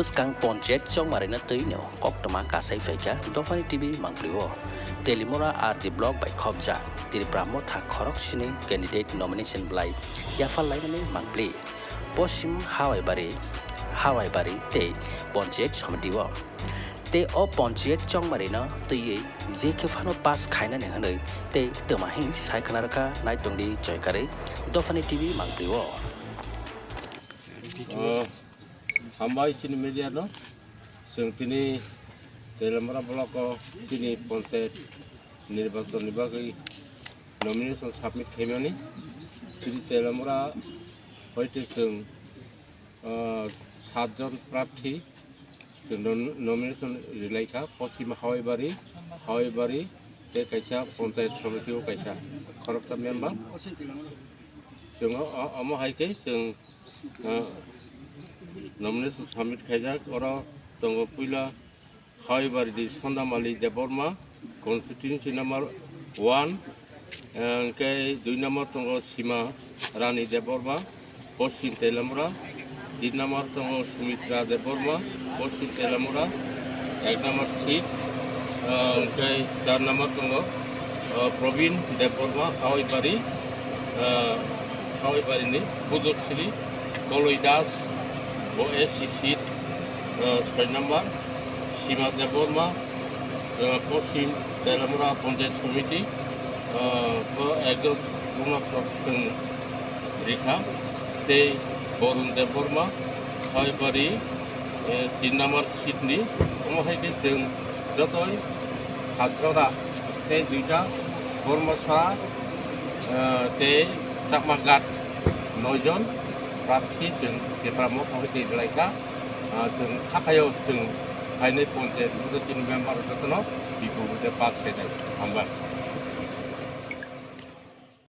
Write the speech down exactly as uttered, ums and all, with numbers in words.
Swkang ponchayat chongmarino twino koktwma kasai phaikha dophani T V mangpli-o. Telimura R D block bai khopjak Tipra Motha khorok sini candidate nomination belai yaphar laimani mangpli. Poschim Hawaibari, Hawaibari tei ponchayat samiti-o. Tei o ponchayat chongmarino twiwi je khe phano pass khainani hwnwi tei twma hwn sai khna rwkha, naitongdi choikarwi dophani T V mangpli-o. O, hambai chini media no. Chwng tini Telamura block o chini ponchayat nirbachon ni bagwi nomination submit khaimani. Chini Telamura hoite chwng, o, satjon prarthi chwng nom-, nomination rilaikha. Poschim Hawaibari, Hawaibari tei kaisa ponchayat samiti o kaisa khoroksa member. Chwng o, o, omo hai khe chwng, o, nomination submit khaijak. Oro tongo puila Hawaibari di Sondamali Debbarma, constituency number one, eh, hwnkhe dui number tongo Sima Rani Debbarma, Poschim Telamura, tin number tongo Sumitra Debbarma, Poschim Telamura, ek number seat, eh, hwnkhe char number tongo, eh, Probin Debbarma, Hawaibari, eh, Hawaibari ni Budosri Koloi Das, bo S C seat, eh, soi number, Sima Debbarma, eh, Poschim Telamura Panchayat Samiti, eh, bo ekjon Runa Khorok chwng rikha, tei Borun Debbarma, Hawaibari, eh, tin number seat ni, omo hai khe chwng jotoi sat jora tei duita Bormasa, eh, tei Chakma Ghat noi jon prarthi chwng Tipra Motha hai tei belai kha. Ah, chwng sakhaio chwng phainai ponchayat ni chini member jotono bipul rwde pass khainai. Hambai.